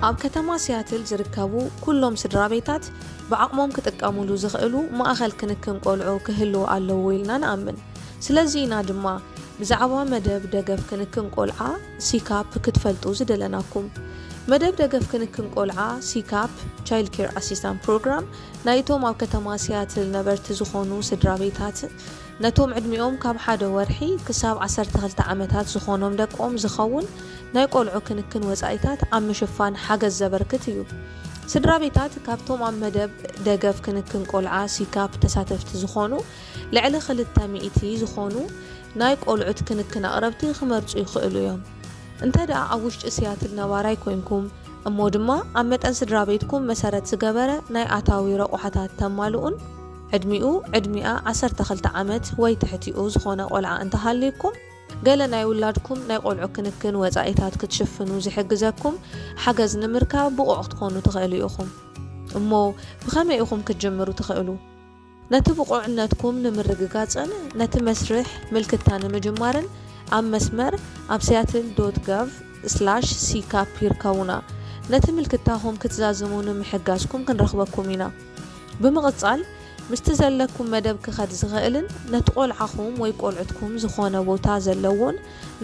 ኣብ ከተማ ሲያትል ዝርከቡ ኩሎም ስድራ ቤታት ብዓቕሞም ክጥቀሙሉ ዝኽእሉ ማእኸል ክንክን ቆልዑ ክህልዉ ኣለዎ ኢልና ንኣምን። ስለዚ ኢና ድማ ብዛዕባ መደብ ደገፍ ክንክን ቆልዓ ሲካፕ ክትፈልጡ ዝደለናኩም። መደብ ደገፍ ክንክን ቆልዓ ሲካፕ፣ Child Care Assistance Program፣ ናይቶም ኣብ ከተማ ሲያትል ነበርቲ ዝኾኑ ስድራ ቤታት ነቶም ዕድሚኦም ካብ ሓደ ወርሒ ክሳብ ዓሰርተ ክልተ ዓመታት ዝኾኖም ደቆም ዝኸውን ናይ ቆልዑ ክንክን ወጻኢታት ኣብ ምሽፋን ሓገዝ ዘበርክት እዩ። ስድራ ቤታት ካብቶም ኣብ መደብ ደገፍ ክንክን ቆልዓ ሲካፕ ተሳተፍቲ ዝኾኑ ልዕሊ ክልተ ሚእቲ ዝኾኑ ናይ ቆልዑት ክንክን ኣቕረብቲ ክመርጹ ይኽእሉ እዮም። እንተ ደኣ ኣብ ውሽጢ ሲያትል ነባራይ ኮይንኩም፣ እሞ ድማ ኣብ መጠን ስድራ ቤትኩም መሰረት ዝገበረ ናይ ኣታዊ ረቑሓታት ተማልኡን ዕድሚኡ፣ ዕድሚኣ ዓሰርተ ክልተ ዓመት ወይ ትሕቲኡ ዝኾነ ቆልዓ እንተሃልዩኩም፣ ገለ ናይ ውላድኩም ናይ ቆልዑ ክንክን ወጻኢታት ክትሽፍኑ ዝሕግዘኩም ሓገዝ ንምርካብ ብቑዕ ክትኮኑ ትኽእሉ ኢኹም። እሞ ብኸመይ ኢኹም ክትጅምሩ ትኽእሉ? ነቲ ብቑዕነትኩም ንምርግጋጽን ነቲ መስርሕ ምልክታ ንምጅማርን ኣብ መስመር ኣብ seattle dot gov slash C CAP ይርከቡና። ነቲ ምልክታኹም ክትዛዝሙ ንምሕጋዝኩም ክንረኽበኩም ኢና። ብምቕጻል፣ ምስቲ ዘለኩም መደብ ክኸድ ዝኽእልን ነቲ ቆልዓኹም ወይ ቆልዑትኩም ዝኾነ ቦታ ዘለዎን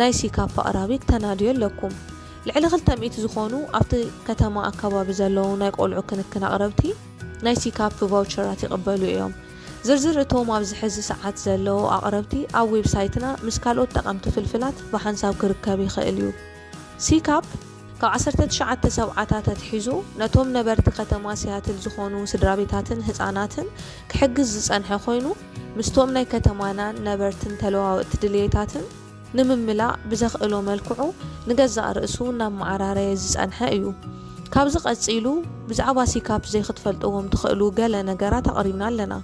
ናይ ሲካፕ ኣቕራቢ ክተናድዩ ኣለኩም። ልዕሊ ክልተ ሚእቲ ዝኾኑ ኣብቲ ከተማ ኣከባቢ ዘለዉ ናይ ቆልዑ ክንክን ኣቕረብቲ ናይ ሲካፕ ቫውቸራት ይቕበሉ እዮም። ዝርዝር እቶም ኣብዚ ሕዚ ሰዓት ዘለዉ ኣቕረብቲ ኣብ ዌብሳይትና ምስ ካልኦት ጠቐምቲ ፍልፍላት ብሓንሳብ ክርከብ ይኽእል እዩ። ሲካፕ ካብ ዓሰርተ ትሽዓተ ሰብዓታት ኣትሒዙ ነቶም ነበርቲ ከተማ ሲያትል ዝኾኑ ስድራ ቤታትን ህጻናትን ክሕግዝ ዝጸንሐ ኮይኑ፣ ምስቶም ናይ ከተማናን ነበርትን ተለዋወጥቲ ድልየታትን ንምምላእ ብዘኽእሎ መልክዑ ንገዛእ ርእሱ እናመዓራረየ ዝጸንሐ እዩ። ካብዚ ቀጺሉ ብዛዕባ ሲካፕ ዘይክትፈልጥዎም ትኽእሉ ገለ ነገራት ኣቕሪብና ኣለና።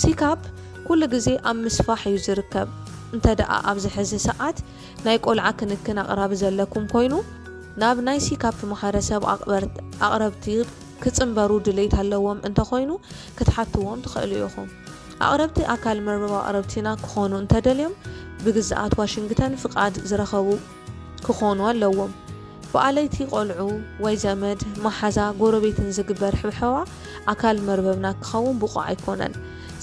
ሲካፕ ኩሉ ግዜ ኣብ ምስፋሕ እዩ ዝርከብ። እንተ ደኣ ኣብዚ ሕዚ ሰዓት ናይ ቆልዓ ክንክን ኣቕራቢ ዘለኩም ኮይኑ፣ ናብ ናይ ሲካፕ ማሕበረሰብ ኣቕበር-፣ ኣቕረብቲ ክጽንበሩ ድሌት ኣለዎም እንተኾይኑ ክትሓትዎም ትኽእሉ ኢኹም። ኣቕረብቲ ኣካል መርበብ ኣቕረብቲና ክኾኑ እንተደልዮም ብግዝኣት ዋሽንግተን ፍቓድ ዝረኸቡ ክኾኑ ኣለዎም። ብኣለይቲ ቆልዑ ወይ ዘመድ፣ መሓዛ፣ ጎረቤትን ዝግበር ሕብሐባ ኣካል መርበብና ክኸውን ብቑዕ ኣይኮነን።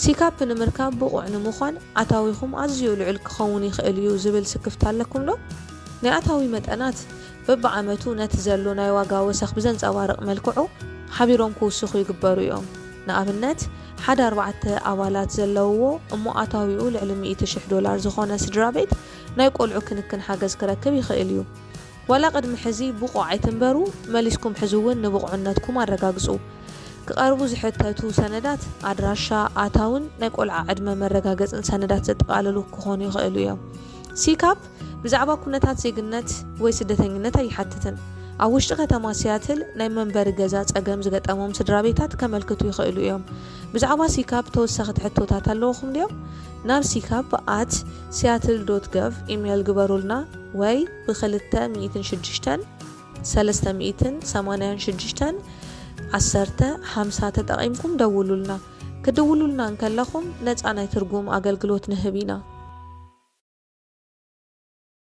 ሲካፕ ንምርካብ ብቑዕ ንምዃን ኣታዊኹም ኣዝዩ ልዑል ክኸውን ይኽእል እዩ ዝብል ስክፍታ ኣለኩም ዶ? ናይ ኣታዊ መጠናት በብዓመቱ ነቲ ዘሎ ናይ ዋጋ ወሰኽ ብዘንጸባርቕ መልክዑ ሓቢሮም ክውስኹ ይግበሩ እዮም። ንኣብነት፣ ሓደ ኣርባዕተ ኣባላት ዘለውዎ እሞ ኣታዊኡ ልዕሊ ሚእቲ ሽሕ ዶላር ዝኾነ ስድራ ቤት ናይ ቆልዑ ክንክን ሓገዝ ክረክብ ይኽእል እዩ። ዋላ ቅድሚ ሕዚ ብቑዕ ኣይትንበሩ፣ መሊስኩም ሕዚ እውን ንብቑዕነትኩም ኣረጋግጹ። ክቐርቡ ዝሕተቱ ሰነዳት ኣድራሻ፣ ኣታውን ናይ ቆልዓ ዕድመ መረጋገጽን ሰነዳት ዘጠቓለሉ ክኾኑ ይኽእሉ እዮም። ሲካፕ ብዛዕባ ኩነታት ዜግነት ወይ ስደተኝነት ኣይሓትትን። ኣብ ውሽጢ ከተማ ሲያትል ናይ መንበሪ ገዛ ጸገም ዝገጠሞም ስድራ ቤታት ከመልክቱ ይኽእሉ እዮም። ብዛዕባ ሲካፕ ተወሰኽቲ ሕቶታት ኣለውኹም ድዮም? ናብ ሲካፕ at seattle dot gov ኢሜይል ግበሩልና ወይ ብ ክልተ ሚእትን ሽዱሽተን፣ ሰለስተ ሚእትን ሰማንያን ሽዱሽተን፣ ዓሰርተ ሓምሳ ተጠቒምኩም ደውሉልና። ክትድውሉልና እንከለኹም ነጻ ናይ ትርጉም ኣገልግሎት ንህብ ኢና።